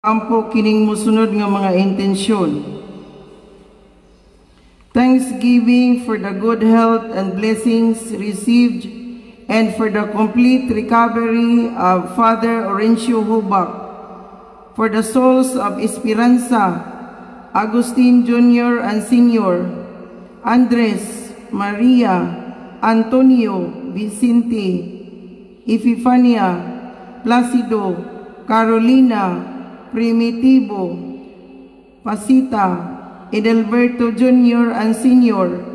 Ampo kining musunod nga mga intensyon. Thanksgiving for the good health and blessings received and for the complete recovery of Father Orencio Hubak, for the souls of Esperanza, Agustin Jr. and Sr., Andres, Maria, Antonio, Vicente, Epifania, Placido, Carolina, Primitivo, Pasita, Edelberto Jr. and Sr.,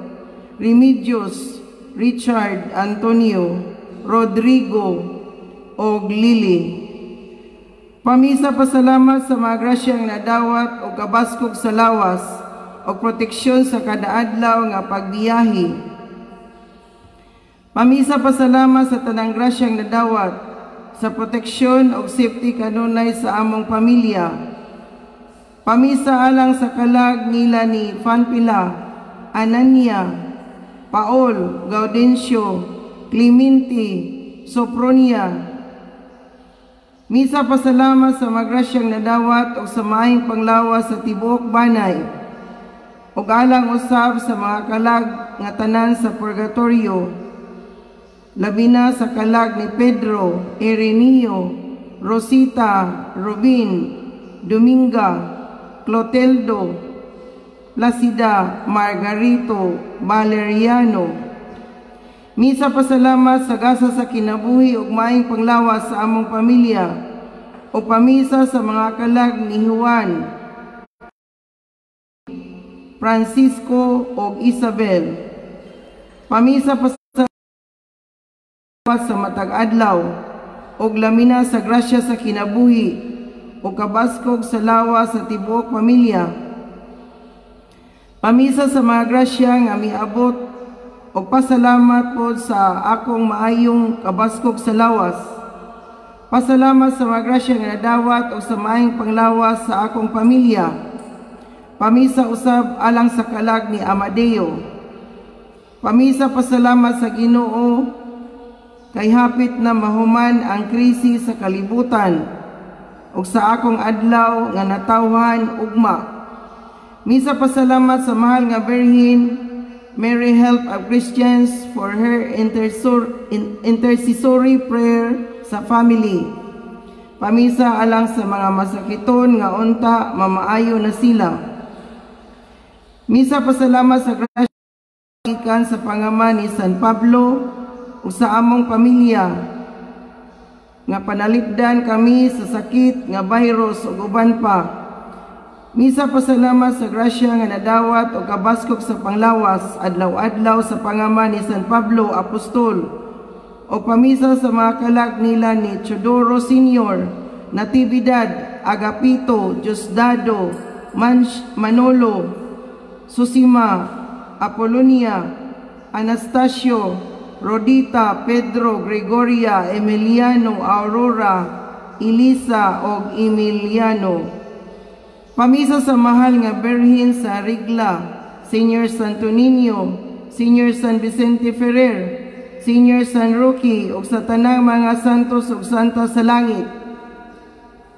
Remedios, Richard, Antonio, Rodrigo, og Lily. Pamisa pasalamat sa mga grasyang nadawat o kabaskog sa lawas o proteksyon sa kada adlaw nga pagbiyahe. Pamisa pasalamat sa tanang grasyang nadawat sa proteksyon og safety kanunay sa among pamilya. Pamisa alang sa kalag nila ni Fanpila, Anania, Paul, Gaudencio, Clemente, Sopronia. Misa pasalamat sa magrasyang nadawat o sa maayong panglawas sa tibuok banay ug alang usab sa mga kalag nga tanan sa purgatorio, labi na sa kalag ni Pedro, Ireneo, Rosita, Rubin, Dominga, Cloteldo, Placida, Margarito, Valeriano. Misa pasalamat sa gasa sa kinabuhi ug maayong panglawas sa among pamilya o pamisa sa mga kalag ni Juan, Francisco ug Isabel. Pamisa pasalamat sa matag adlaw ug lamina sa grasya sa kinabuhi ug kabaskog sa lawas sa tibuok pamilya. Pamisa sa mga grasya nga miabot ug pasalamat pod sa akong maayong kabaskog sa lawas. Pasalamat sa mga grasya nga nadawat ug sa maayong panglawas sa akong pamilya. Pamisa usab alang sa kalag ni Amadeo. Pamisa pasalamat sa Ginoo kay hapit na mahuman ang krisis sa kalibutan ug sa akong adlaw nga natawhan ugma. Misa pasalamat sa mahal nga Birhen Mary, Help of Christians, for her intercessory prayer sa family. Pamisa alang sa mga masakiton nga unta mamaayo na sila. Misa pasalamat sa grasya gikan sa pangama ni San Pablo ug sa among pamilya nga panalipdan kami sa sakit nga virus ug uban pa. Misa pasalamat sa grasya nga nadawat og kabaskog sa panglawas adlaw-adlaw sa pangama ni San Pablo Apostol o pamisa sa mga kalag nila ni Teodoro Sr., Natividad, Agapito, Diosdado, Manolo, Susima, Apolonia, Anastasio, Rodita, Pedro, Gregoria, Emiliano, Aurora, Elisa og Emiliano. Pamisa sa mahal nga Birhen sa Rigla, Senior Santo Niño, Senior San Vicente Ferrer, Senior San Roque ug sa tanang mga santos ug santa sa langit.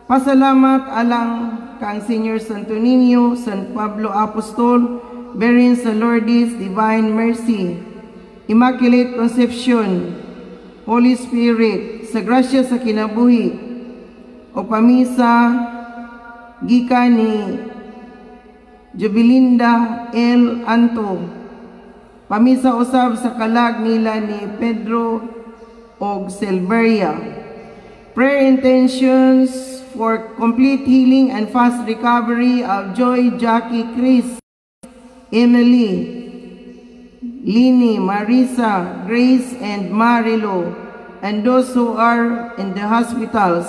Pasalamat alang kang Senior Santo Niño, San Pablo Apostol, Birhen sa Lourdes, Divine Mercy, Immaculate Conception, Holy Spirit, sa grasya sa kinabuhi, o pamisa gikan ni Jubilinda L. Anto. Pamisa usab sa kalag nila ni Pedro og Silveria. Prayer intentions for complete healing and fast recovery of Joy, Jackie, Chris, Emily, Lini, Marisa, Grace, and Marilo, and those who are in the hospitals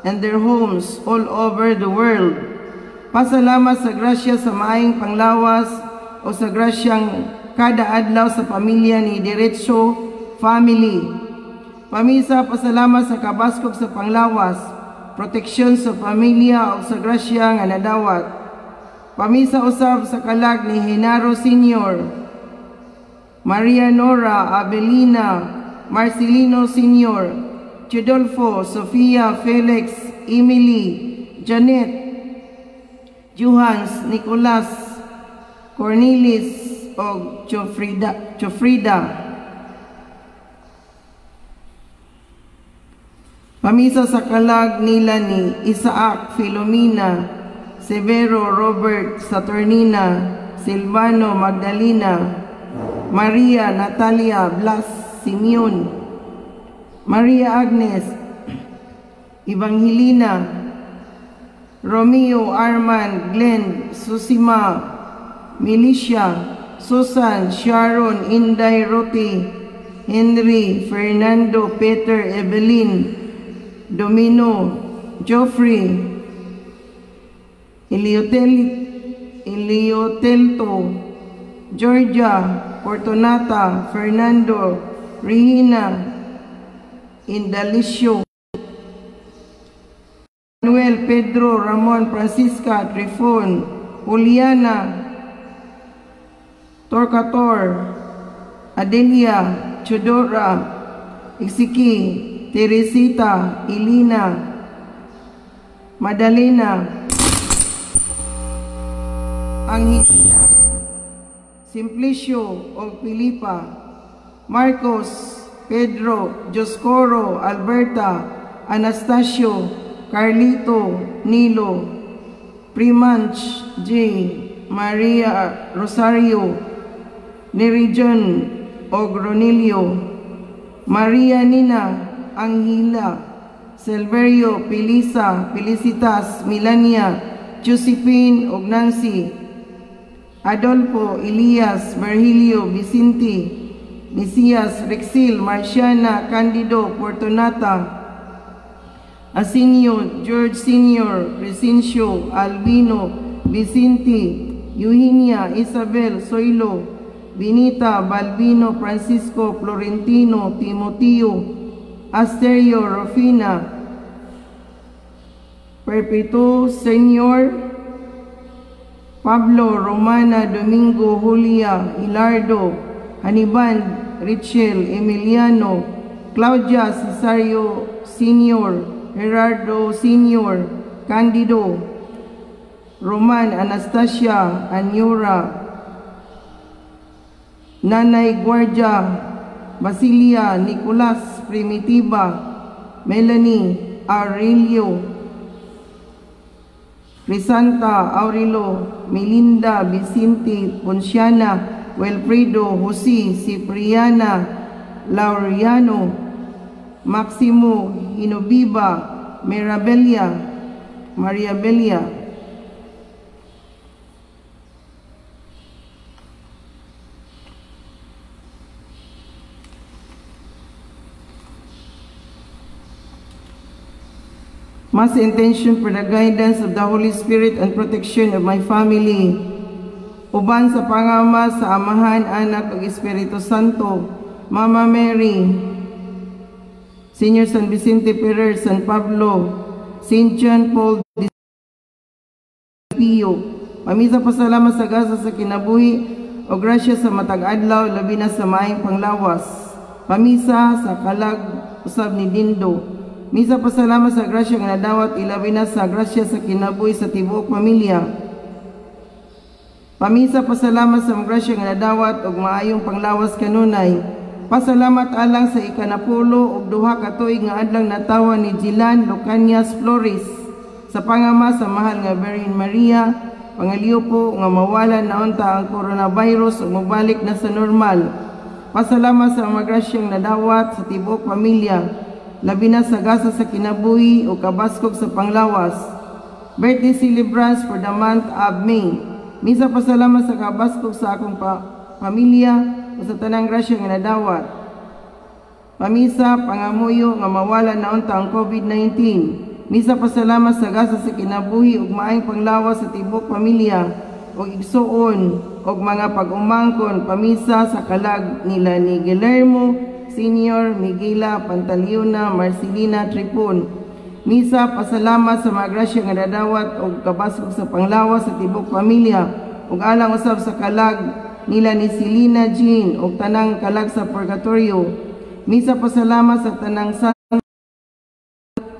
and their homes all over the world. Pasalamat sa grasya sa maayong panglawas o sa grasyang kada adlaw sa pamilya ni Derecho family. Pamisa pasalamat sa kabaskog sa panglawas, proteksyon sa pamilya o sa grasya nga nadawat. Pamisa usab sa kalag ni Hinaro Sr., Maria Nora, Abelina, Marcelino Sr., Chidolfo, Sofia, Felix, Emily, Janet, Johans, Nicolas, Cornelis og Chofrida. Pamisa sa kalag nila ni Isaac, Filomena, Severo, Robert, Saturnina, Silvano, Magdalena, Maria, Natalia, Blas, Simeon, Maria Agnes, Evangelina, Romeo, Arman, Glenn, Susima, Milicia, Susan, Sharon, Inday, Roti, Henry, Fernando, Peter, Evelyn, Domino, Geoffrey, Eliotelto, Georgia, Fortunata, Fernando, Regina, Indalicio, Manuel, Pedro, Ramon, Francisca, Trifon, Juliana, Torcator, Adelia, Chodora, Exiki, Teresita, Elena, Madalena, Angelina, Simplicio og Filipa, Marcos, Pedro, Joscoro, Alberta, Anastasio, Carlito, Nilo, Primanch, J, Maria Rosario, Nerijon og Ronilio, Maria Nina, Angela, Silverio, Pelisa, Felicitas, Melania, Josephine og Nancy, Adolfo, Elias, Virgilio, Vicente, Mesias, Rexil, Marciana, Candido, Fortunata, Asinio, George Sr., Crescencio, Albino, Vicente, Eugenia, Isabel, Soilo, Benita, Balbino, Francisco, Florentino, Timoteo, Asterio, Rufina, Perpetuo, Senior, Pablo, Romana, Domingo, Julia, Hilardo, Haniban, Richel, Emiliano, Claudia, Cesario, Senior, Gerardo, Senior, Candido, Roman, Anastasia, Anyura, Nanay Guardia, Basilia, Nicolas, Primitiva, Melanie, Aurelio, Crisanta, Aurelo, Melinda, Vicente, Ponciana, Wilfredo, Jose, Cipriana, Laureano, Maximo, Hinobiba, Mirabelia, Maria Belia. Mass intention for the guidance of the Holy Spirit and protection of my family. Uban sa pangama sa Amahan, Anak ug Espiritu Santo, Mama Mary, Senior San Vicente Ferrer, San Pablo, Saint John Paul Pio. Pamisa pasalamat sa gasa sa kinabuhi o grasya sa matag adlaw labi na sa maayong panglawas. Pamisa sa kalag usab ni Dindo. Misa pasalamat sa grasya nga nadawat ilabi na sa grasya sa kinabuhi sa tibuok pamilya. Pamisa pasalamat sa grasya nga nadawat ug maayong panglawas kanunay. Pasalamat alang sa ikanapulo ug duha ka tuig nga adlang natawa ni Jilan Lucanias Flores sa pangama sa mahal nga Virgin Maria. Pangaliw po nga mawala na unta ang coronavirus ug mobalik na sa normal. Pasalamat sa mga grasyang nadawat sa tibuok pamilya, labi na sa gasa sa kinabuhi o kabaskog sa panglawas. Birthday celebrants for the month of May. Misa pasalamat sa kabaskog sa akong pamilya o sa tanang grasya nga nadawat. Pamisa pangamuyo nga mawala na unta ang COVID-19. Misa pasalamat sa gasa sa kinabuhi ug maayong panglawas sa tibuok pamilya ug igsuon ug mga pag-umangkon. Pamisa sa kalag nila ni Guillermo Senior, Miguela, Pantaleona, Marcelina, Tripon. Misa pasalamat sa mga grasya nga nadawat og kabaskog sa panglawas sa tibuok pamilya ug alang usab sa kalag nila ni Selena Jean ug tanang kalag sa purgatorio. Misa pasalamat sa tanang santo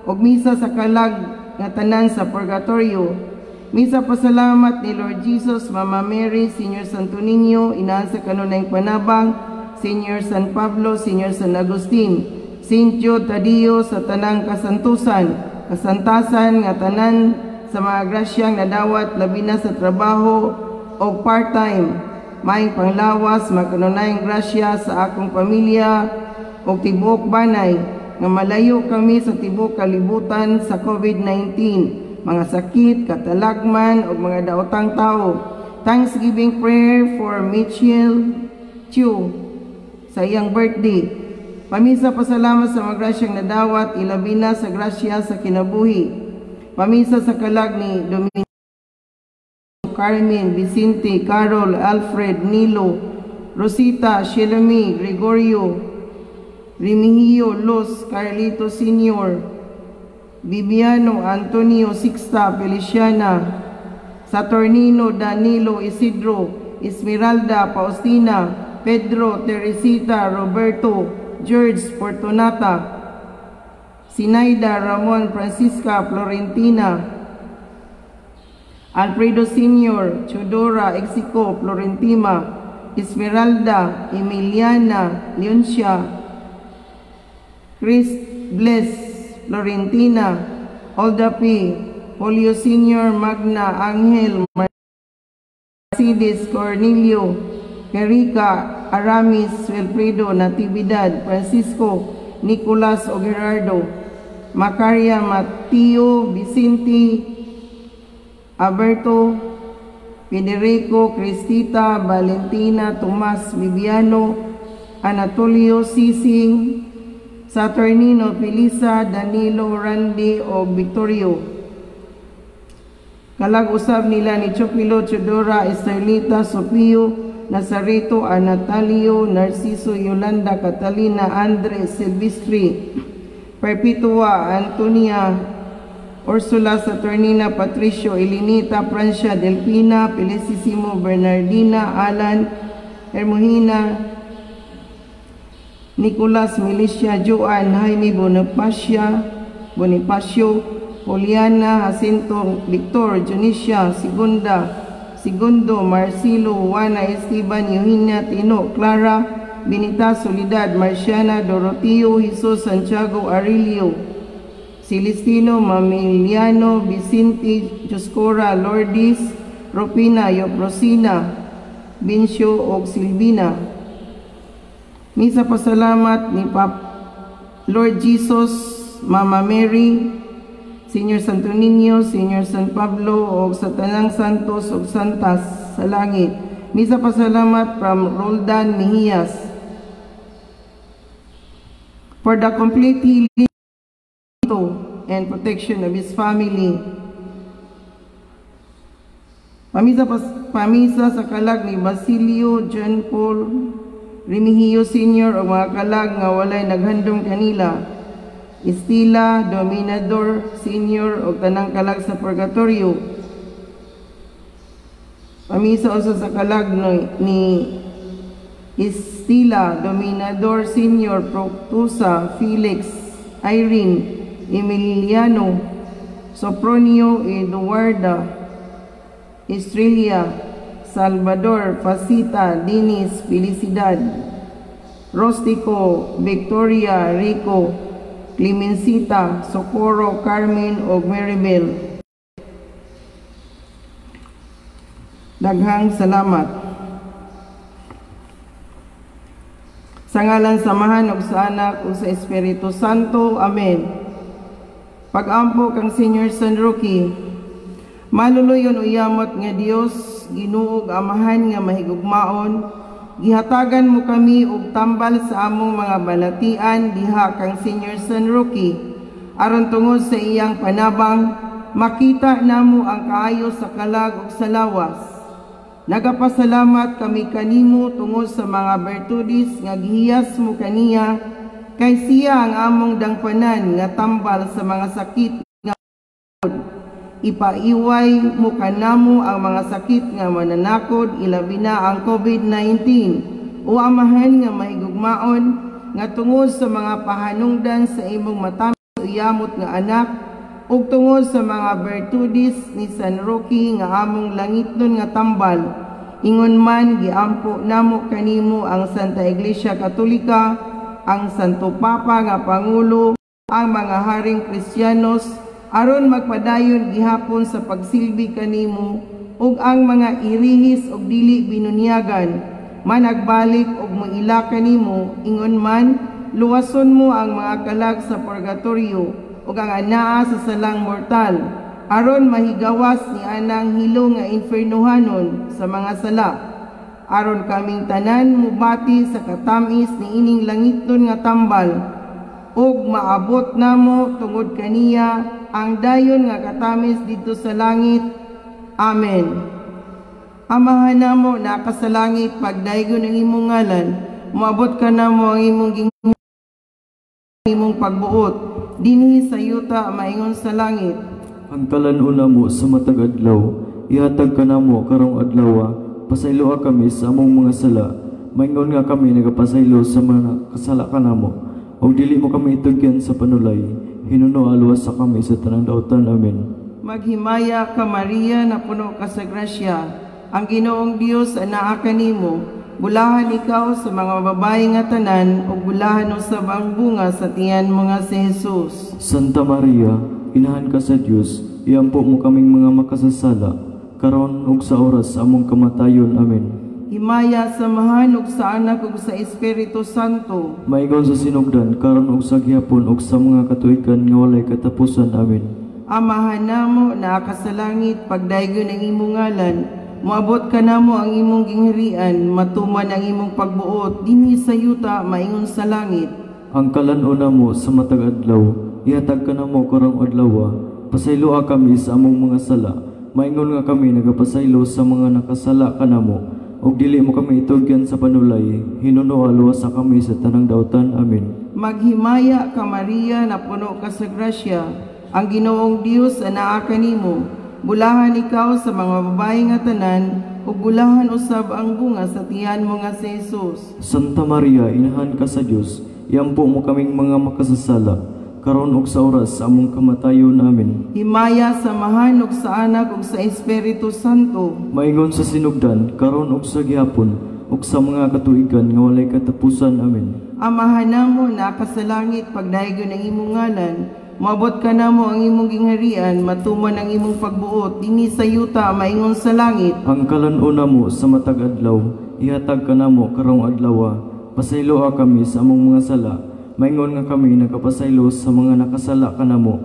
ug misa sa kalag nga tanan sa purgatorio. Misa pasalamat ni Lord Jesus, Mama Mary, Senior Santo Niño, inahan sa kanunayng panabang, Senior San Pablo, Senior San Agustin, Saint Jude Tadeo, sa tanang kasantusan, kasantasan nga tanan sa mga grasyang nadawat, labi na sa trabaho o part-time, maayong panglawas, makanunayang grasya sa akong pamilya o tibuok banay, nga malayo kami sa tibuok kalibutan sa COVID-19, mga sakit, katalagman, o mga daotang tao. Thanksgiving prayer for Mitchell Chu sa iyang birthday. Pamisa pasalamat sa mga grasyang nadawat, ilabi na sa grasya sa kinabuhi. Pamisa sa kalag ni Dominic, Carmen, Vicente, Carol, Alfred, Nilo, Rosita, Shelamy, Gregorio, Remigio, Luz, Carlito Sr., Bibiano, Antonio, Sixta, Feliciana, Saturnino, Danilo, Isidro, Esmeralda, Faustina, Pedro, Teresita, Roberto, George, Fortunata, Sinaida, Ramon, Francisca, Florentina, Alfredo Sr., Chodora, Exico, Florentima, Esmeralda, Emiliana, Leoncia, Chris Bless, Florentina, Olda P, Julio Sr., Magna, Angel, Mercedes, Cornelio, Erika, Aramis, Wilfredo, Natividad, Francisco, Nicolas o Gerardo, Macaria, Mateo, Vicente, Alberto, Federico, Cristita, Valentina, Tomas, Viviano, Anatolio, Sising, Saturnino, Felisa, Danilo, Randy o Victorio. Kalag usab nila ni Chopilo, Chodora, Esterlita, Sofio, Nazareto, Anatalio, Narciso, Yolanda, Catalina, Andres, Silvestre, Perpetua, Antonia, Ursula, Saturnina, Patricio, Elenita, Francia, Delfina, Felicissimo, Bernardina, Alan, Hermogina, Nicolas, Milicia, Joan, Jaime, Bonifacia, Bonifacio, Juliana, Jacinto, Victor, Dionisia, Segunda, Segundo, Marcelo, Juana, Esteban, Eugenia, Tino, Clara, Benita, Soledad, Marciana, Doroteo, Jesus, Santiago, Aurelio, Celestino, Mamiliano, Vicente, Joscora, Lourdes, Rupina, Yoprosina, Vincio, og Silvina. Misa pasalamat ni Pap Lord Jesus, Mama Mary, Senior Santo Niño, Senior San Pablo, og sa tanang santos og santas sa langit. Misa pasalamat from Roldan Mejias. For the complete healing and protection of his family. Pamisa sa kalag ni Basilio John Paul Remigio Sr. o mga kalag nga walay naghandom kanila. Estila Dominador Sr. o tanang kalag sa purgatorio. Pamisa usa sa kalag ni Estila Dominador Sr., Proctusa, Felix, Irene, Emiliano, Sopronio, Eduarda, Estrella, Salvador, Pasita, Dinis, Felicidad, Rostico, Victoria, Rico, Clemencita, Socorro, Carmen, ug Maribel. Daghang salamat. Sa ngalan sa Amahan ug sa Anak ug sa Espiritu Santo. Amen. Pag-ampo kang Senior San Roque, maluluyon o yamot nga Dios, Ginoo ug Amahan nga mahigugmaon, gihatagan mo kami og tambal sa among mga balatian diha kang Senior San Roque, aron tungod sa iyang panabang makita namo ang kaayo sa kalag ug sa lawas. Nagapasalamat kami kanimo tungod sa mga bertudis nga gihiyas mo kaniya, kay siya ang among dangpanan nga tambal sa mga sakit nga ipaiway mo kanamo ang mga sakit nga mananakod, ilabi na ang COVID-19. O Amahan nga mahigugmaon, nga tungod sa mga pahanungdan sa imong matamis o yamot nga anak, Ug tungod sa mga bertudes ni San Roque nga among langitnon nga tambal, ingon man giampo namo kanimo ang Santa Iglesia Katolika, ang Santo Papa nga Pangulo, ang mga haring Kristiyanos, aron magpadayon gihapon sa pagsilbi kanimo, ug ang mga irihis og dili binunyagan, managbalik og moila kanimo, ingon man luwason mo ang mga kalag sa purgatorio ug ang anaa sa salang mortal, aron mahigawas ni anang hilo nga infernohanon sa mga sala, aron kaming tanan mubati sa katamis ni ining langitnon nga tambal, ug maabot namo tungod kaniya ang dayon nga katamis didto sa langit. Amen. Amahan namo na ka sa langit, pagdaygon ang imong ngalan, moabot ka namo ang imong imong pagbuot dinhi sa yuta maingon sa langit. Ang kalan-on namo sa matag adlaw, ihatag kanamo karong adlaw. Pasayloa kami sa among mga sala, maingon nga kami nagapasaylo sa mga kasala kanamo, ug dili mo kami itugyan sa panulay, hinuno aluwas sa kami sa tanang dautan. Amen. Maghimaya ka Maria, napuno ka sa grasya, ang Ginoong Dios anaa kanimo. Bulahan ikaw sa mga babae nga tanan, ug bulahan usab ang bunga sa tiyan mo nga si Jesus. Santa Maria, inahan ka sa Dios, iampo mo kaming mga makasasala, karon ug sa oras sa among kamatayon. Amen. Himaya sa Amahan ug sa Anak ug sa Espiritu Santo. Maingon sa sinugdan, karon ug sa gihapon ug sa mga katuigan nga walay katapusan. Amen. Amahan namo naa ka sa langit, pagdaygon ang imong ngalan, moabot ka namo ang imong gingharian, matuman ang imong pagbuot dinhi sa yuta maingon sa langit. Ang kalan-on namo sa matag adlaw, ihatag kanamo karong adlaw. Pasayloa kami sa among mga sala, maingon nga kami nagapasaylo sa mga nakasala kanamo, ug dili mo kami itugyan sa panulay, hinuno aluwas sa kami sa tanang dautan. Amen. Maghimaya ka Maria, napuno ka sa grasya, ang Ginoong Dios anaa kanimo. Bulahan ikaw sa mga babae nga tanan, ug bulahan usab ang bunga sa tiyan mo nga si Jesus. Santa Maria, inahan ka sa Dios, iampo mo kaming mga makasasala, karon ug sa oras sa among kamatayon. Amen. Himaya sa Amahan ug sa Anak ug sa Espiritu Santo. Maingon sa sinugdan, karon ug sa gihapon, ug sa mga katuigan nga walay katapusan. Amen. Amahan namo naa ka sa langit, pagdaygon ang imong ngalan, moabot ka namo ang imong gingharian, matuman ang imong pagbuot dinhi sa yuta maingon sa langit. Ang kalan-on namo sa matag adlaw, ihatag kanamo karong adlaw. Pasayloa kami sa among mga sala, maingon nga kami nagapasaylo sa mga nakasala kanamo,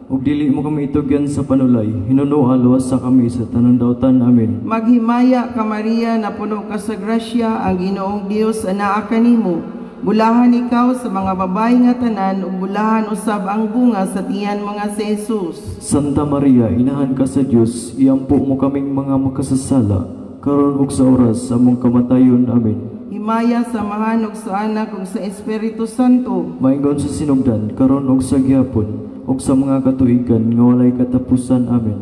ug dili mo kami itugyan sa panulay, hinuno aluwas sa kami sa tanang dautan. Amen. Maghimaya ka Maria, napuno ka sa grasya, ang Ginoong Dios anaa kanimo. Bulahan ikaw sa mga babae nga tanan, ug bulahan usab ang bunga sa tiyan mo nga si Jesus. Santa Maria, inahan ka sa Dios, iampo mo kaming mga makasasala, karon ug sa oras sa among kamatayon. Amen. Himaya sa Amahan ug sa Anak ug sa Espiritu Santo. Maingon sa sinugdan, karon ug sa gihapon, ug sa mga katuigan nga walay katapusan. Amen.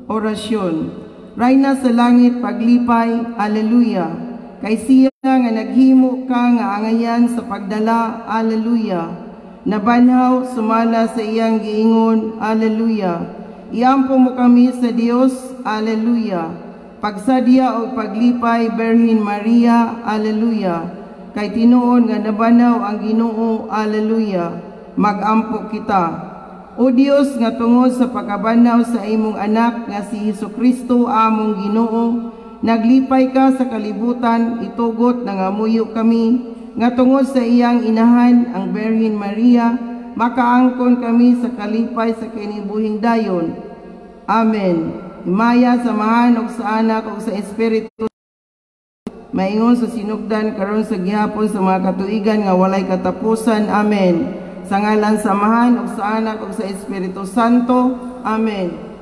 Orasyon. Rayna sa langit paglipay, Alleluia. Kay siya nga naghimo ka nga angayan sa pagdala, Alleluia. Nabanhaw sumala sa iyang giingon, Alleluia. Iampo mo kami sa Dios, Alleluia. Pagsadya o paglipay, Birhen Maria, Alleluia. Kay tinuon nga nabanhaw ang Ginoo, Alleluia. Magampo kita. O Dios nga tungod sa pagkabanhaw sa imong anak nga si Hesukristo among Ginoo, naglipay ka sa kalibutan, itugot nangamuyo kami nga tungod sa iyang inahan ang Birhen Maria, makaangkon kami sa kalipay sa kinibuhing dayon. Amen. Himaya sa Amahan ug sa Anak ug sa Espiritu, maingon sa sinugdan karon sa gihapon sa mga katuigan nga walay katapusan. Amen. Sa ngalan sa Amahan ug sa Anak ug sa Espiritu Santo. Amen.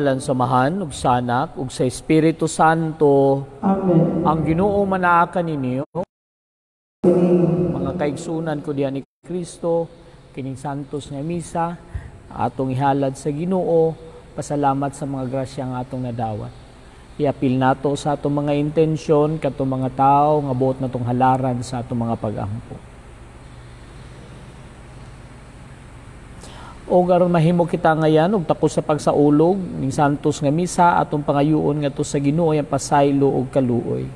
Ngalan sa Amahan, ug sa Anak, ug sa Espiritu Santo. Amen. Ang Ginoo manaa kaninyo. Mga kaigsunan ko diha ni Kristo, kining santos nga misa, atong ihalad sa Ginoo, pasalamat sa mga grasya nga atong nadawat. Iapil nato sa atong mga intensyon katong mga tao nga buot natong halaran sa atong mga pag-ampo. O aron mahimo kita ngayan og takos sa pagsaulog ning santos nga misa, atong pangayuon ngadto sa Ginoo ang pasaylo og kaluoy.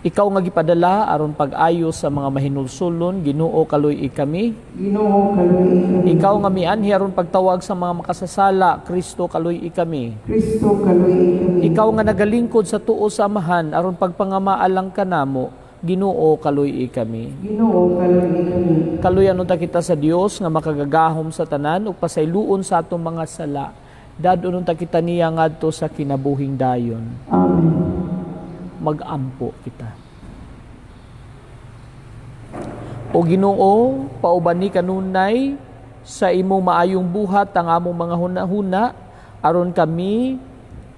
Ikaw nga gipadala aron pag-ayo sa mga mahinulsulon, Ginoo kaluy-i kami. Ginoo kaluy-i kami. Ikaw nga mianhi aron pagtawag sa mga makasasala, Kristo kaluy-i kami. Kristo kaluy-i kami. Ikaw nga nagalingkod sa tuo sa Amahan aron pagpangamaalang kanamo, Ginoo kaluy-i kami. Ginoo kaluy-i kami. Kaluyan unta kita sa Dios nga makagagahom sa tanan ug pasayloon sa atong mga sala. Dad-on unta kita niya ngadto sa kinabuhing dayon. Amen. Magampo kita. O Ginoo, paubani kanunay sa imong maayong buhat ang among mga hunahuna aron kami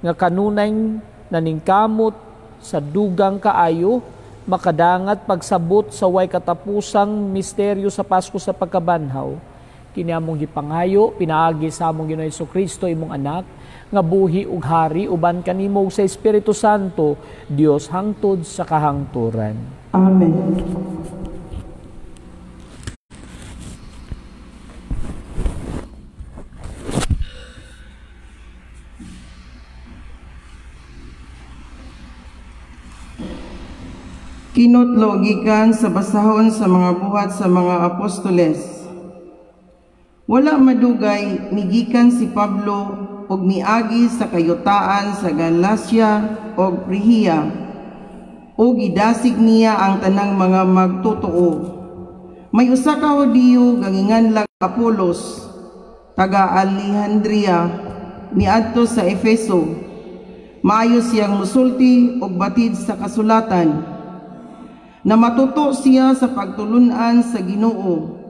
nga kanunay naningkamot sa dugang kaayo makadangat pagsabot sa way katapusang misteryo sa Pasko sa pagkabanhaw. Kini among gipangayo pinaagi sa among Ginoong Hesukristo imong anak nga buhi ug hari uban kanimo sa Espiritu Santo, Dios hangtod sa kahangturan. Amen. Kinutlo gikan sa basahon sa mga buhat sa mga apostoles. Wala madugay migikan si Pablo og miagi sa kayutaan sa Galacia og Frigia, og gidasig niya ang tanang mga magtotoo. May usa ka Hudiyo ganginganlag Apolos, taga Alejandria, miadto sa Efeso. Maayo siyang musulti og batid sa kasulatan. Namatuto siya sa pagtulun-an sa Ginoo,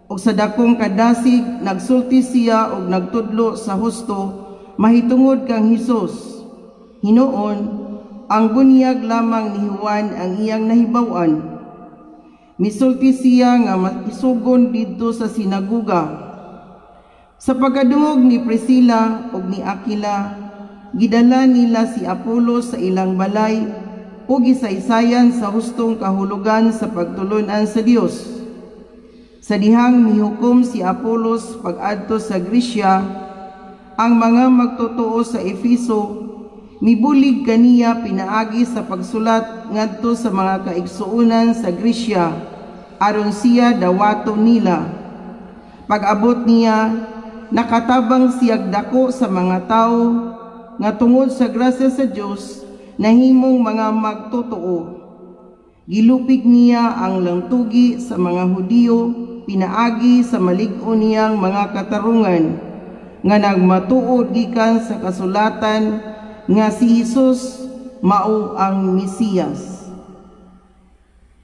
ug sa dakong kadasig nagsulti siya og nagtudlo sa husto mahitungod kang Hesus. Hinuon, ang bunyag lamang ni Juan ang iyang nahibaw-an. Misulti siya nga maisugon didto sa sinaguga. Sa pagkadungog ni Priscilla ug ni Aquila, gidala nila si Apolos sa ilang balay ug gisaysayan sa hustong kahulugan sa pagtulun-an sa Dios. Sa dihang mihukom si Apolos pag-adto sa Gresya, ang mga magtotoo sa Efeso mibulig kaniya pinaagi sa pagsulat ngadto sa mga kaigsuonan sa Gresya aron siya dawato nila. Pag-abot niya, nakatabang siyag dako sa mga tawo nga tungod sa grasya sa Dios nahimong mga magtotoo. Gilupig niya ang langtugi sa mga Hudiyo pinaagi sa malig-on niyang mga katarungan nga nagmatuod gikan sa kasulatan nga si Hesus mao ang Mesiyas.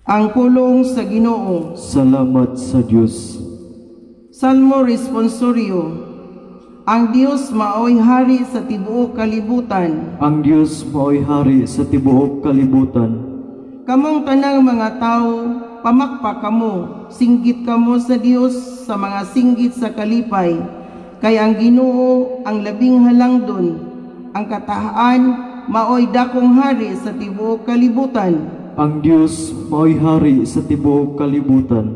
Ang pulong sa Ginoo. Salamat sa Dios. Salmo Responsorio. Ang Dios maoy hari sa tibuok kalibutan. Ang Dios maoy hari sa tibuok kalibutan. Kamong tanang mga tao, pamakpa kamo, singgit kamo sa Dios sa mga singgit sa kalipay. Kay ang Ginoo ang labing halangdon, ang katahaan maoy dakong hari sa tibuok kalibutan. Ang Dios maoy hari sa tibuok kalibutan.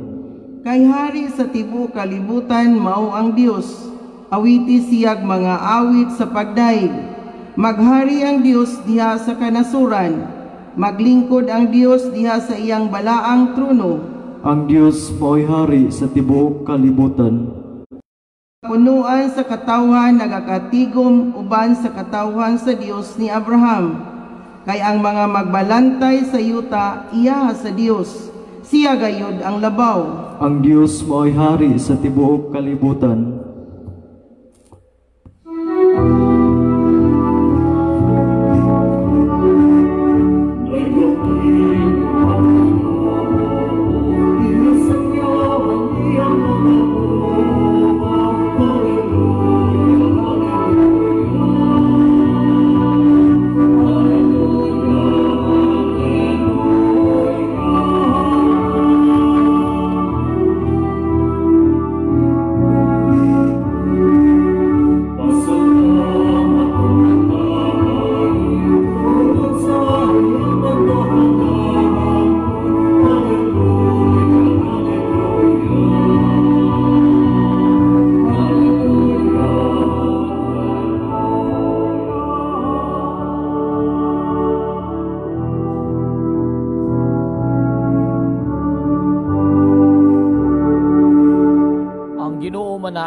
Kay hari sa tibuok kalibutan mao ang Dios. Awiti siyag mga awit sa pagdaig. Maghari ang Dios diha sa kanasuran. Maglingkod ang Dios diha sa iyang balaang trono. Ang Dios maoy hari sa tibuok kalibutan. Punuan sa katawhan nagakatigom uban sa katawhan sa Dios ni Abraham. Kay ang mga magbalantay sa yuta iya sa Dios. Siya gayud ang labaw. Ang Dios maoy hari sa tibuok kalibutan.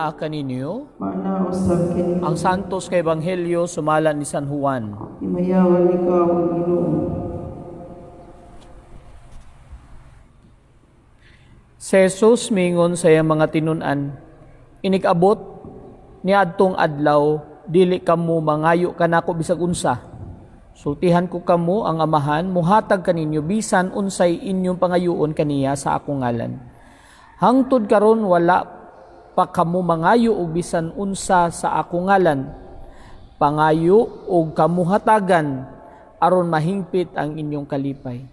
Anaa kaninyo. Maana usab kini. Ang Santos kay Ebanghelyo sumala ni San Juan. Himayawan ikaw, Ginoo. Si Jesus mingon sa iyang mga tinun-an, inig-abot niadtong adlaw, dili kamo mangayo kanako bisag unsa. Sultihan ko kamo ang Amahan, muhatag kaninyo bisan unsay inyong pangayuon kaniya sa akong ngalan. Hangtod karon wala pa kamo mangayo og bisan unsa sa akong ngalan. Pangayo og kamuhatagan aron mahingpit ang inyong kalipay.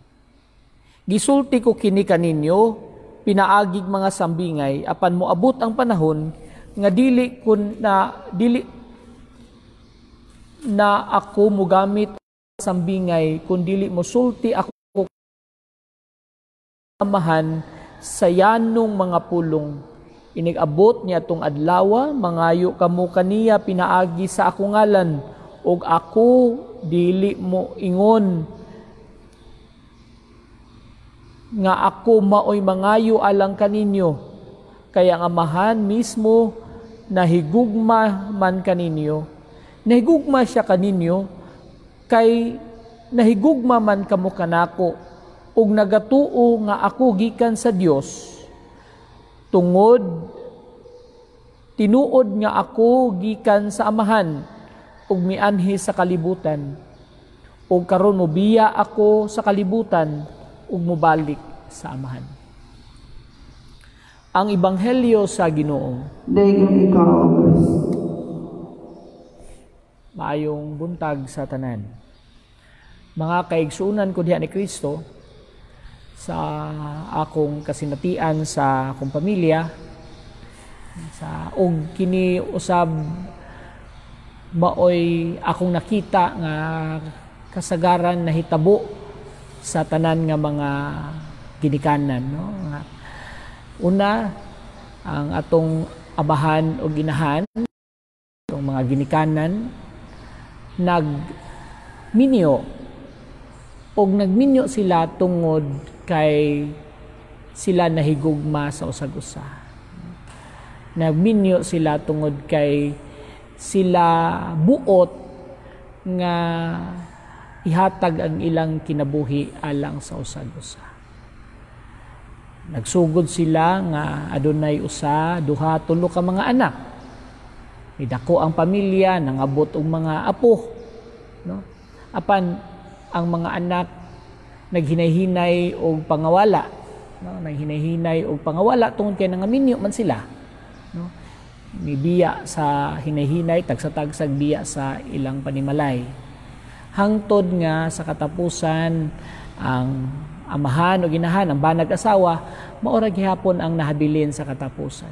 Gisulti ko kini kaninyo pinaagig mga sambingay, apan moabot ang panahon nga dili kun na dili na ako mogamit sambingay kun dili mosulti ako Amahan sa yanong mga pulong. Inig-abot niya atong adlawa, mangayo kamo kaniya pinaagi sa akong ngalan, ug ako dili mo ingon nga ako maoy mangayo alang kaninyo, kaya ang Amahan mismo nahigugma man kaninyo. Nahigugma siya kaninyo kay nahigugma man kamo kanako ug nagatuo nga ako gikan sa Dios. Tungod tinuod nga ako gikan sa Amahan ug mianhi sa kalibutan, ug karon mobiya ako sa kalibutan ug mobalik sa Amahan. Ang Ebanghelyo sa Ginoo. Dayon ikaw, Kristo. Maayong buntag sa tanan. Mga kaigsuonan ko diha ni Kristo, sa akong kasinatian sa akong pamilya, sa og kini usab maoy akong nakita nga kasagaran nahitabo sa tanan nga mga ginikanan, no? Una, ang atong amahan o ginahan, atong mga ginikanan nagminyo, og nagminyo sila tungod kay sila nahigugma sa usag-usa. Nagminyo sila tungod kay sila buot nga ihatag ang ilang kinabuhi alang sa usag-usa. Nagsugod sila nga adunay usa, duha, tulo ka mga anak. Midako ang pamilya, nangabot og mga apo, no? Apan ang mga anak naghinay-hinay og pangawala, no? Naghinay-hinay og pangawala tungod kay nangaminyo man sila, no? Mibiya sa hinay-hinay, tagsa-tagsag biya sa ilang panimalay. Hangtod nga sa katapusan ang amahan o ginahan, ang banag asawa, maora gihapon ang nahabilin sa katapusan.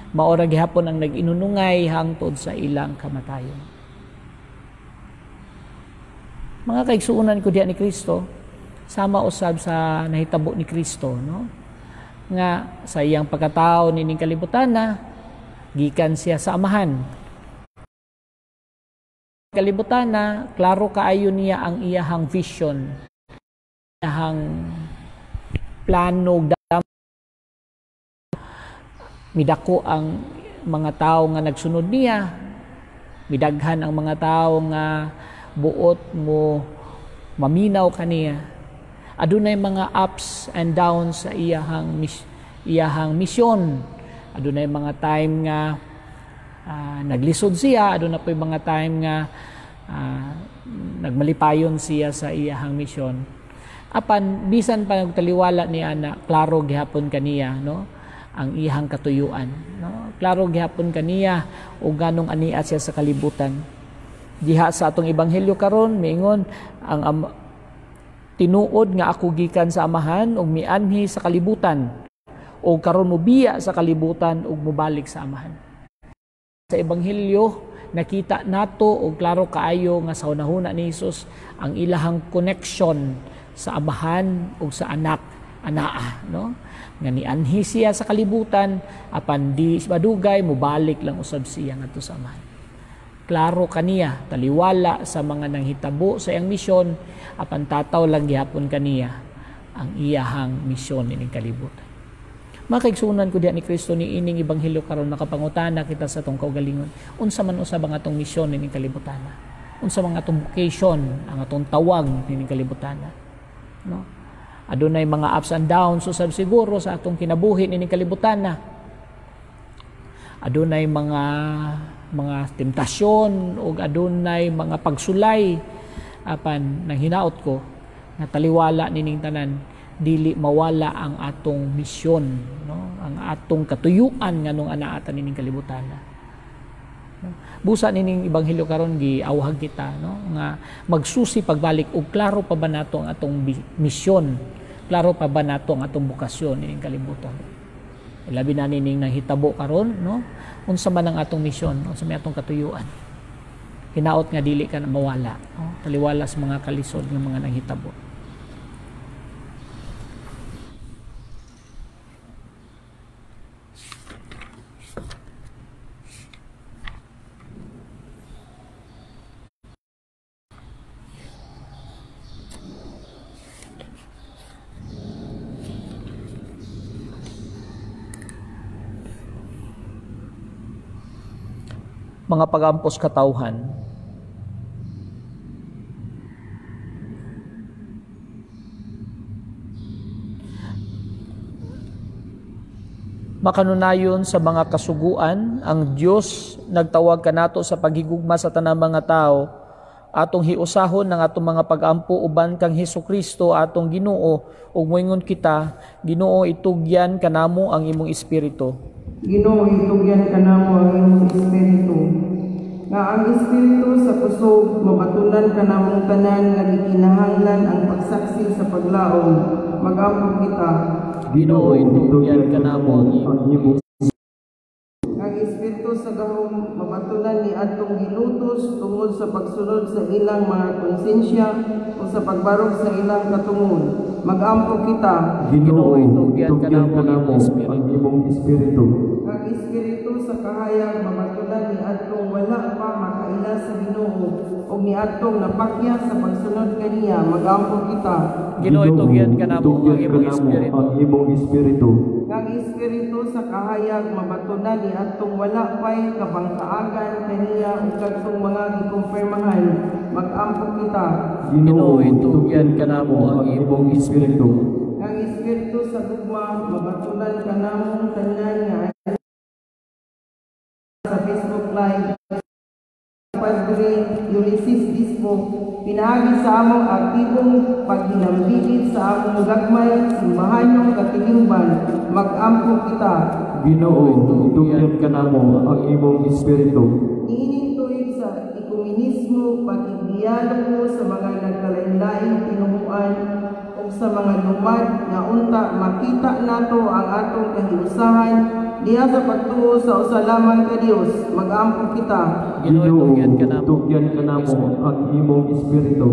Maora gihapon ang nag-inunungay hangtod sa ilang kamatayon. Mga kaigsuonan ko diha ni Kristo, sama usab sa nahitabo ni Kristo, no? Nga sa iyang pagkatao nining kalibutan na gikan siya sa Amahan. Kalibutan na klaro kaayo niya ang iyahang vision, iyahang plano. Midako ang mga tao nga nagsunod niya, midaghan ang mga tao nga buot mo maminaw kaniya. Adunay mga ups and downs sa iyahang misyon. Adunay mga time nga naglisod siya, aduna po'y mga time nga nagmalipayon siya sa iyahang misyon. Apan bisan pa nagtaliwala ni ana, klaro gihapon kaniya, no, ang iyahang katuyuan, no? Klaro gihapon kaniya og ganong ania siya sa kalibutan. Diha sa atong ebanghelyo karon miingon ang tinuod nga ako gikan sa Amahan ug mianhi sa kalibutan, og karon mobiya sa kalibutan ug mobalik sa Amahan. Sa ebanghelyo nakita nato og klaro kaayo nga sa hunahuna ni Hesus ang ilahang connection sa Amahan ug sa anak anaa, no? Nga nianhi siya sa kalibutan apan di madugay mobalik lang usab siya ngadto sa Amahan. Klaro kaniya, taliwala sa mga nanghitabo sa iyang misyon, apan tataw lang gihapon kaniya ang iyahang misyon ining kalibutan. Mga kaigsuonan ko diha ni Kristo ni ining ebanghelyo karon, makapangutana kita sa atong kaugalingon. Unsa man usab ang atong misyon nining kalibutan? Unsa man atong vocation, ang atong tawag nining kalibutan? No? Adunay mga ups and downs usab siguro sa atong kinabuhi nining kalibutan. Adunay mga temptasyon ug adunay mga pagsulay, apan nang hinaot ko nga taliwala nining tanan, dili mawala ang atong misyon, no? Ang atong katuyuan nganong anaatan nining kalibutan. No? Busa nining ebanghelyo karon giawhag kita, no, nga magsusi pagbalik og klaro pa ba nato ang atong misyon, klaro pa ba nato ang atong bokasyon nining kalibutan. Labi na nining nahitabo karon, no? Unsa man ang atong misyon, unsa may atong katuyuan. Hinaot nga dili ka na mawala, no? Taliwala sa mga kalisod nga mga nanghitabo. Mga pag-ampos katawhan, makanunayon sa mga kasuguan, ang Dios nagtawag kanato sa paghigugma sa tanang mga tao. Atong hiusahon ang atong mga pag-ampo uban kang Hesukristo atong Ginoo, ug moingon kita, Ginoo, itugyan kanamo ang imong espiritu. Ginoo, itugyan kanamo ang imong espiritu. Nga ang espiritu sa kusog mabatunan kanamong tanan nga gikinahanglan ang pagsaksi sa paglaom. Mag-ampo kita. Ginoo, itugyan kanamo ang imong Ang espiritu sa gahom mabatunan ni adtong gilutos tungod sa pagsunod sa ilang mga konsensya o sa pagbarog sa ilang katungod. Mag-ampo kita. Ginoo, itugyan kanamo ang imong espiritu. Ang espiritu sa kahayag mabatunan ni adtong wala pa makaila sa Ginoo ug ni adtong napakya sa pagsunod kaniya. Mag-ampo kita. Ginoo, itugyan kanamo ang imong espiritu. Ang imong espiritu. Ang espiritu sa kahayag mabatunan ni adtong wala pay kabangkaagan kaniya ug kadtong mga gikumpirmahan. Mag-ampo kita. Ginoo, itugyan kanamo ang imong espiritu. Ang espiritu sa gugma mabatunan kanamong tanan nga sa Facebook Live Padre Ulysses Dispo, pinaagi sa among aktibong paghinambilit sa among gagmay simbahanong katilingban. Mag-ampo kita. Ginoo, itugyan kanamo ang imong espiritu. Niining tuig sa ekumenismo, pagigdialogo sa mga nagkalain-laing tinuhuan ug sa mga lumad nga unta makita nato ang atong kahiusahan diha sa pagtuo sa usa lamang ka Dios. Mag-ampo kita. Ginoo, itugyan kanamo ang imong espiritu.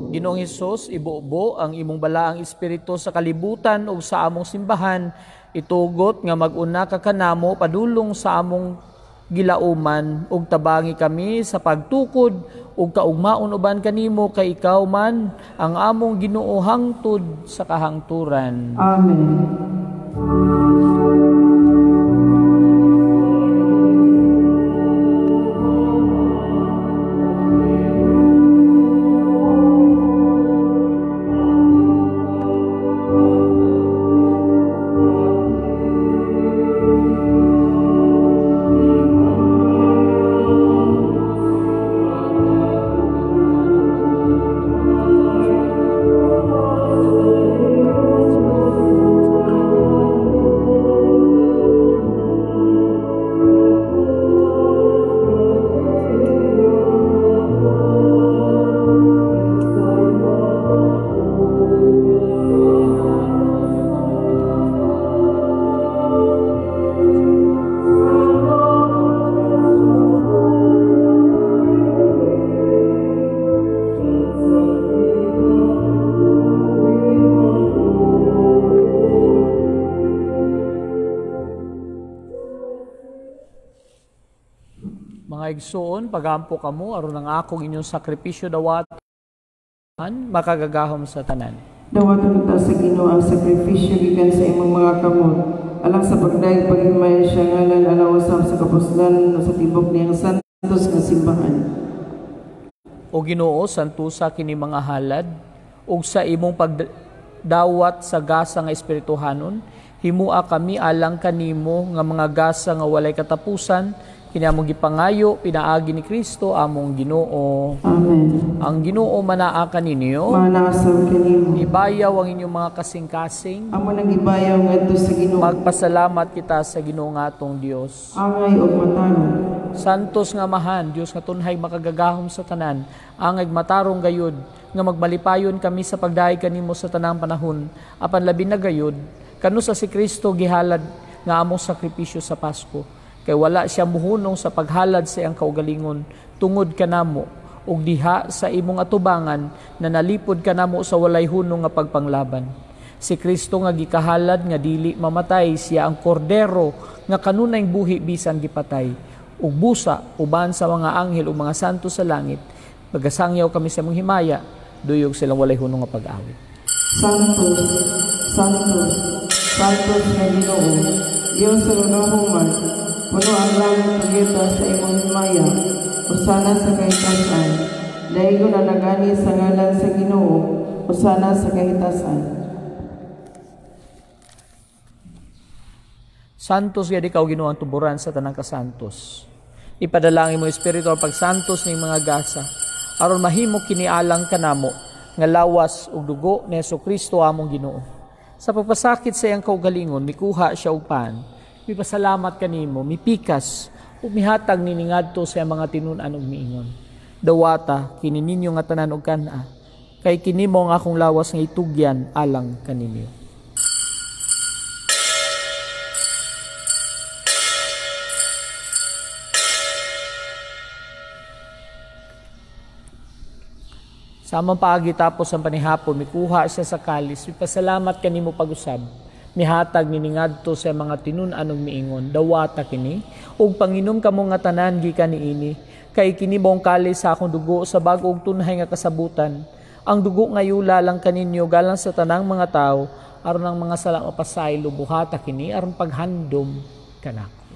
Ginoong Hesus, ibubo ang imong balaang espiritu sa kalibutan ug sa among simbahan. Itugot nga mag-una ka kanamo padulong sa among gilauman ug tabangi kami sa pagtukod ug kaugmaon uban kanimo, kay ikaw man ang among Ginoo hangtod sa kahangturan. Amen. Mga igsoon, pagampo kamo aron ang akong inyong sakripisyo dawaton makagagahom sa tanan. Dawaton ta sa Ginoo ang sakripisyo gikan sa imong mga kamot, Alang sa pagdayeg paghimaya siya ngalan alang usab sa kapuslan sa tibok niyang santos nga simbahan. O Ginoo, santusa kini mga halad ug sa imong pagdawat sa gasa nga espirituhanon, himua kami alang kanimo nga mga gasa nga walay katapusan, kini among gipangayo pinaagi ni Kristo among Ginoo. Amen. Ang Ginoo manaa kaninyo. Manaa sab kanimo. Ibayaw ang inyong mga kasing-kasing. Amo nang ibayaw ngadto sa Ginoo. Magpasalamat kita sa Ginoo nga atong Dios. Angay og matarong. Santos nga Amahan, Dios nga tunhay makagagahom sa tanan, angay matarong gayud nga magmalipayon kami sa pagdayeg kanimo sa tanang panahon, apan labi na gayud kanu sa si Kristo gihalad nga among sakripisyo sa Pasko. Kay wala siya muhunong sa paghalad sa iyang kaugalingon tungod kanamo, ug diha sa imong atubangan na nalipod kanamo sa walay hunong nga pagpanglaban. Si Kristo nga gikahalad nga dili mamatay, siya ang kordero nga kanunay buhi bisan gipatay. Ug busa uban sa mga anghel ug mga santo sa langit, magasangyaw kami sa imong himaya, duyog silang walay hunong nga pag-awit. Santos, Santos, Santos nga Ginoo, Dios sa kagahuman, puno ang langit ug yuta sa imong himaya, hosana sa kahitasan. Daygon ang nagani sa ngalan sa Ginoo, hosana sa kahitasan. Santos gid ikaw Ginoo ang tuburan sa tanang kasantos. Ipadalangin mo Espiritu ang pagsantos ning mga gasa aron mahimo kini alang kanamo nga lawas ug dugo ni Hesukristo among Ginoo. Sa pagpasakit sa iyang kaugalingon, mikuha siya og pan, mipasalamat kanimo, mipikas ug mihatag nini ngadto sa iyang mga tinun-an ug miingon: Dawata kini ninyo nga tanan og kan-a, kay kini mo ang akong lawas nga itugyan alang kaninyo. Sa amang paagi tapos ang panihapon, mikuha siya sa kalis, mipasalamat kanimo pag-usab, mihatag nini ngadto sa mga tinun-an ug miingon: Dawata kini ug panginom kamo nga tanan gikan niini, kay kini mong kalis sa akong dugo sa bag-o ug tunhay nga kasabutan. Ang dugo nga yula lang kaninyo galang sa tanang mga tawo, aron ang mga sala mapasaylo, buhata kini aron paghandom kanako.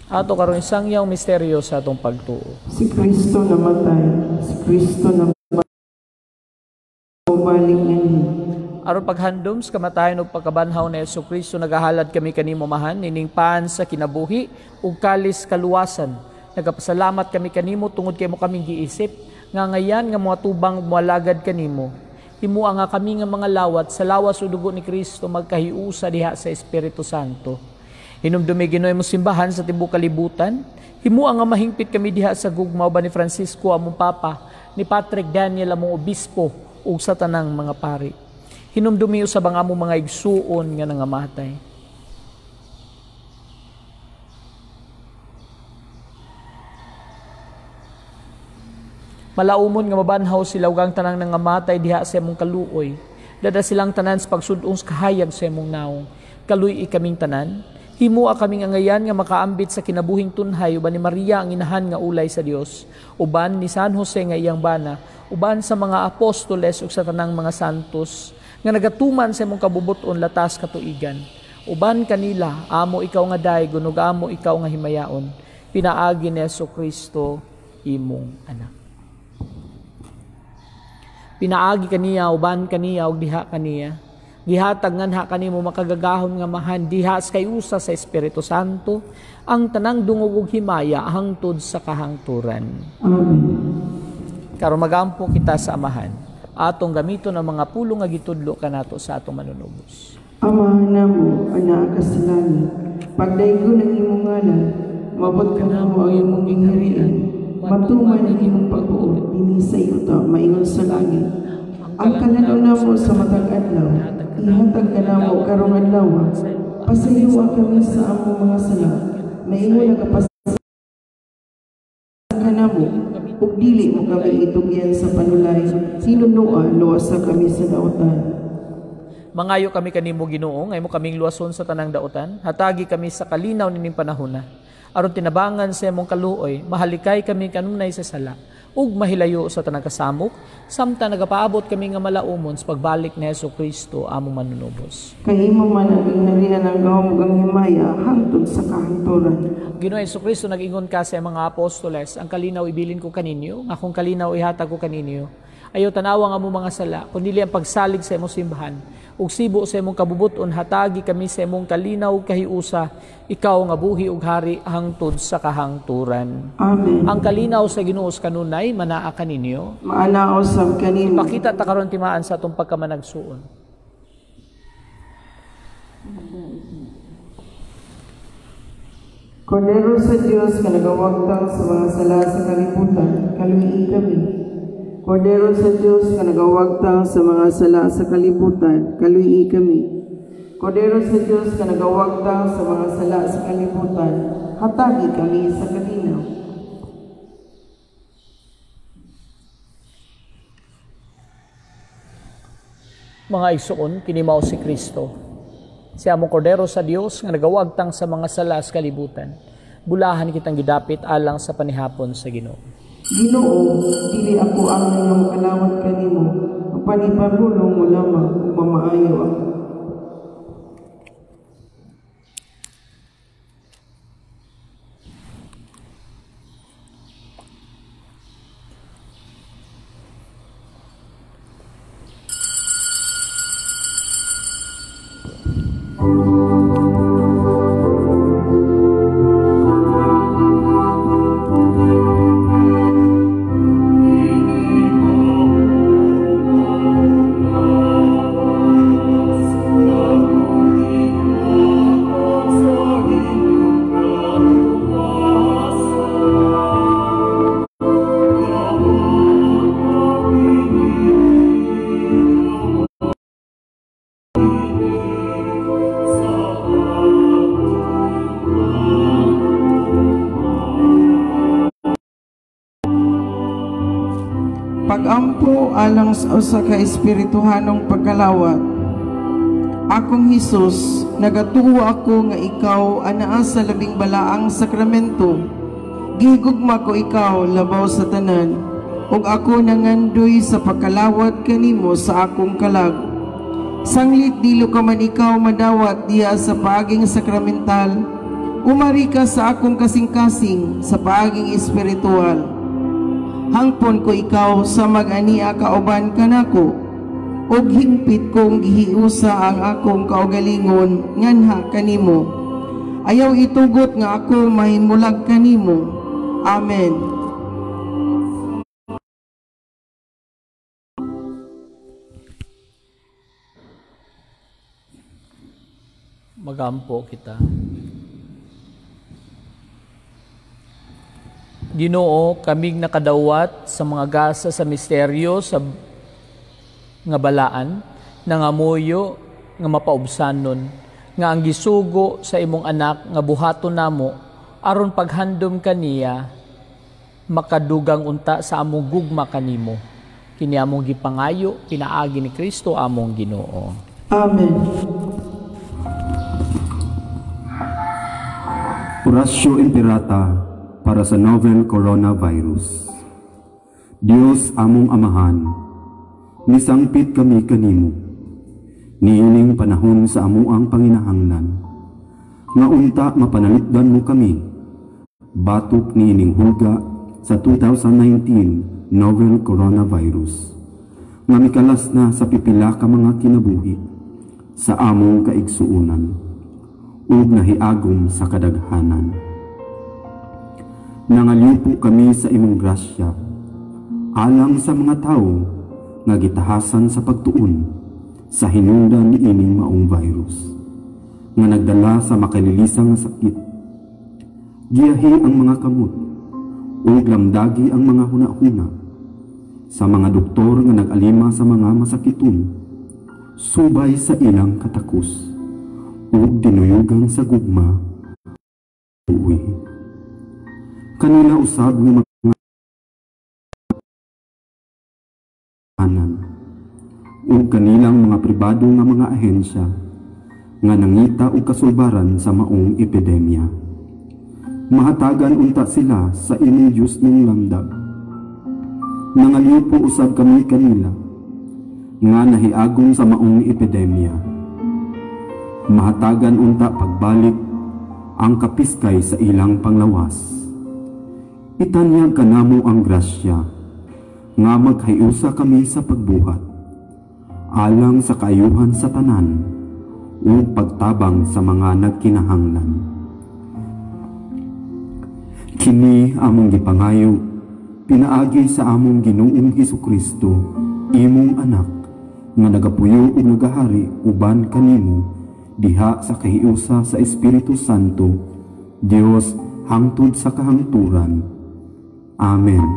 Ato karon sangyaw misteryo sa atong pagtuo. Si Kristo namatay, si Kristo namatay, nganhi. Aron paghandom sa kamatayon ug pagkabanhaw ni Hesukristo, nagahalad kami kanimo mahan nining paan sa kinabuhi ug kalis kaluwasan. Nagapasalamat kami kanimo tungod kay mo kaming giisip nga ngayan nga mga tubang moalagad kanimo. Himua nga kami nga mga lawat sa lawas ug dugo ni Kristo magkahiusa diha sa Espiritu Santo. Hinumdumi Ginoo imong simbahan sa tibuok kalibutan. Himua nga mahingpit kami diha sa gugma uban ni Francisco among Papa, ni Patrick Daniel among obispo ug sa tanang mga pari. Hinumdumi usab ang among mga igsuon nga nangamatay. Malaumon nga mabanhaw sila ug ang tanang nangamatay diha sa imong kaluoy. Dada silang tanan sa pagsudong sa kahayag sa imong naong. Kaluy-i kaming tanan. Himua kaming angayan nga makaambit sa kinabuhing tunhay uban ni Maria ang inahan nga ulay sa Dios, uban ni San Jose nga iyang bana, uban sa mga apostoles ug sa tanang mga santos nga nagatuman sa imong kabubut-on latas katuigan. Uban kanila amo ikaw nga daygon ug amo ikaw nga himayaon, pinaagi ni Hesukristo imong anak. Pinaagi kaniya, uban kaniya ug diha kaniya. Gihatag nganha kanimo makagagahom nga mahan diha sa kayusa sa Espiritu Santo ang tanang dungog ug himaya hangtod sa kahangturan. Amen. Karon magampo kita sa Amahan, atong gamiton ang mga pulong nga gitudlo kanato sa atong manunubos. Amahan namo, anaa ka sa langit, pagdaygon ang imong ngalan, mabot kanamo ang imong gingharian, matuman ang imong pagbuot dinhi sa yuta maingon sa langit. Ang kalan-on namo sa matag adlaw, ihatag kanamo karong adlaw. Pasayloa kami sa among mga sala, maingon nagapasaylo kanamo ug dili mo kami itugyan sa panulay, hinunua luwasa kami sa dautan. Mangayo kami kanimo Ginoo, nga imo kaming luwason sa tanang daotan, hatagi kami sa kalinaw nining panahona. Aron tinabangan sa imong kaluoy, mahalikay kami kanunay sa sala, ug mahilayo sa tanang kasamok, samtang nagapaabot kami nga malaumon sa pagbalik ni Hesus Kristo among manunubos. Kay imo man ang gingharian, ang gahom ug ang himaya hangtod sa kahangturan. Ginoo Hesus Kristo, nag-ingon ka sa mga apostoles, ang kalinaw ibilin ko kaninyo, ang akong kalinaw ihatag ko kaninyo. Ayaw tanawa nga among mga sala, kundi ang pagsalig sa imong simbahan. Ug sibo sa imong kabubuton, hatagi kami sa imong kalinaw kahiusa, ikaw nga buhi ug hari hangtod sa kahangturan. Amen. Ang kalinaw sa Ginoo sa kanunay manaa kaninyo. Maanao sab kanimo. Ipakita ta karon timaan sa atong pagkamanagsuon. Kordero sa Dios nga nagawagtang sa mga sala sa kalibutan, kaluoyi kami. Kordero sa Dios nga nagawagtang sa mga sala sa kalibutan, kaluoyi kami. Kordero sa Dios nga nagawagtang sa mga sala sa kalibutan, hatagi kami sa kalinaw. Mga igsoon, kini mao si Kristo. Siya among kordero sa Dios nga nagawagtang sa mga sala sa kalibutan. Bulahan kitang gidapit alang sa panihapon sa Ginoo. Ginoo, dili ako ang nga makalawat kanimo, ang panipahulong mo lamang ug mamaayo ako. Pagampo alang sa usa ka espirituhanong pagkalawat. Akong Hesus, nagatuo ako nga ikaw anaa sa labing balaang sakramento. Gihigugma ko ikaw labaw sa tanan, ug ako nangandoy sa pagkalawat kanimo sa akong kalag. Sanglit dilo ka man ikaw madawat diha sa paaging sakramental, umari ka sa akong kasing-kasing sa paaging espiritual. Hangpon ko ikaw sa mag-ania kauban kanako, ug hingpit kong gihiusa ang akong kaugalingon nganha kanimo. Ayaw itugot nga ako mahimulag kanimo. Amen. Magampo kita. Ginoo, kaming nakadawat sa mga gasa sa misteryo sa nga balaan, nangamuyo nga mapaubsanon, nga ang gisugo sa imong anak nga buhaton namo aron paghandom kaniya makadugang unta sa among gugma kanimo. Kini among gipangayo pinaagi ni Kristo among Ginoo. Amen. Oratio Imperata para sa novel coronavirus. Dios among amahan, nisangpit kami kanimo, niining panahon sa amuang panginahanglan, nga unta mapanalipdan mo kami, batok niining hulga sa 2019 novel coronavirus, nga mikalas na sa pipila ka mga kinabuhi sa among kaigsuonan, ug nahiagom sa kadaghanan. Nangalyupo kami sa imong grasya, alang sa mga tawo nga gitahasan sa pagtuon sa hinungdan niining maong virus, nga nagdala sa makalilisa nga sakit. Giyahi ang mga kamot, ug lamdagi ang mga hunahuna sa mga doktor nga nag-alima sa mga masakiton, subay sa ilang katakos, ug dinuyugan sa gugma. Uwi. Kanila usab nga mga anan, Ug kanilang mga pribado nga mga ahensya nga nangita og kasulbaran sa maong epidemya. Mahatagan unta sila sa imong Diosnong lamdab. Nangalipo usab kami kanila nga nahiagom sa maong epidemya. Mahatagan unta pagbalik ang kapiskay sa ilang panglawas. Itanyag kanamo ang grasya nga maghiusa kami sa pagbuhat alang sa kaayuhan sa tanan ug pagtabang sa mga nagkinahanglan. Kini among gipangayo pinaagi sa among Ginoong Hesukristo, imong Anak, nga nagapuyo ug nagahari uban kanimo diha sa kahiusa sa Espiritu Santo, Dios, hangtod sa kahangturan. Amen.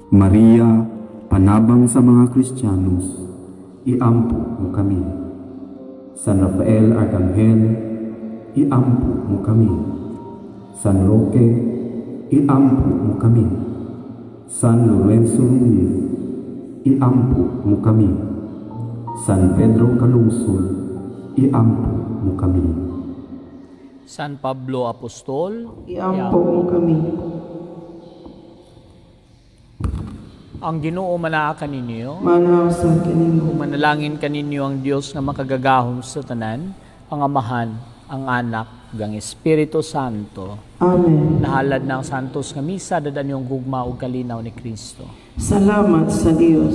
Maria, panabang sa mga Kristiyanos, iampo mo kami. San Rafael Arkanghel, iampo mo kami. San Roque, iampo mo kami. San Lorenzo Ruiz, iampo mo kami. San Pedro Calungsod, iampo mo kami. San Pablo Apostol, Iampo mo kami. Ang Ginoo manaa kaninyo. Manaw sa kanimo. Kung manalangin kaninyo ang Dios nga makagagahom sa tanan, ang Amahan, ang Anak, ug ang Espiritu Santo. Amen. Nahalad na ang Santos nga Misa, dadan yung gugma ug kalinaw ni Kristo. Salamat sa Dios.